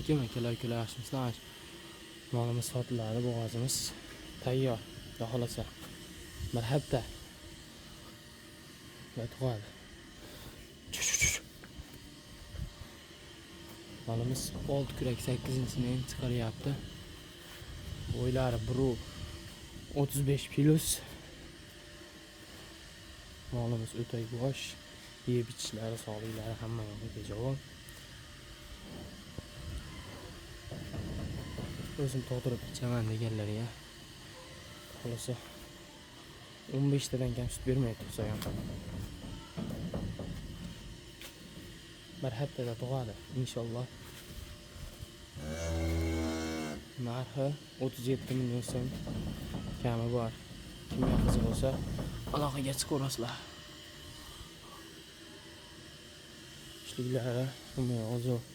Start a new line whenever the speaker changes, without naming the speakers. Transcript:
Alaykum akalar, ukalar, yaxshimisizlar? Molimiz sotiladi, bo'g'ozimiz tayyor. Xudo xohlasa bir hafta va tug'adi. Molimiz 6 kurak 8-sini endi chiqaryapti. Bo'ylari 1.35 plus. Molimiz o'ta yuvosh, yeb ichishlari, sog'liklari hamma yog'i bejavon. O'zim tug'dirib ichaman deganlarga xohlasa 15 tadan kam sut bermaydi tug'sa ham. Bir haftada tug'adi inshaalloh. Narxi 37 million so'm, kami bor. Kimga qiziq bo'lsa aloqaga chiqaverasizlar. Ishliklari hamma yog'i zo'r.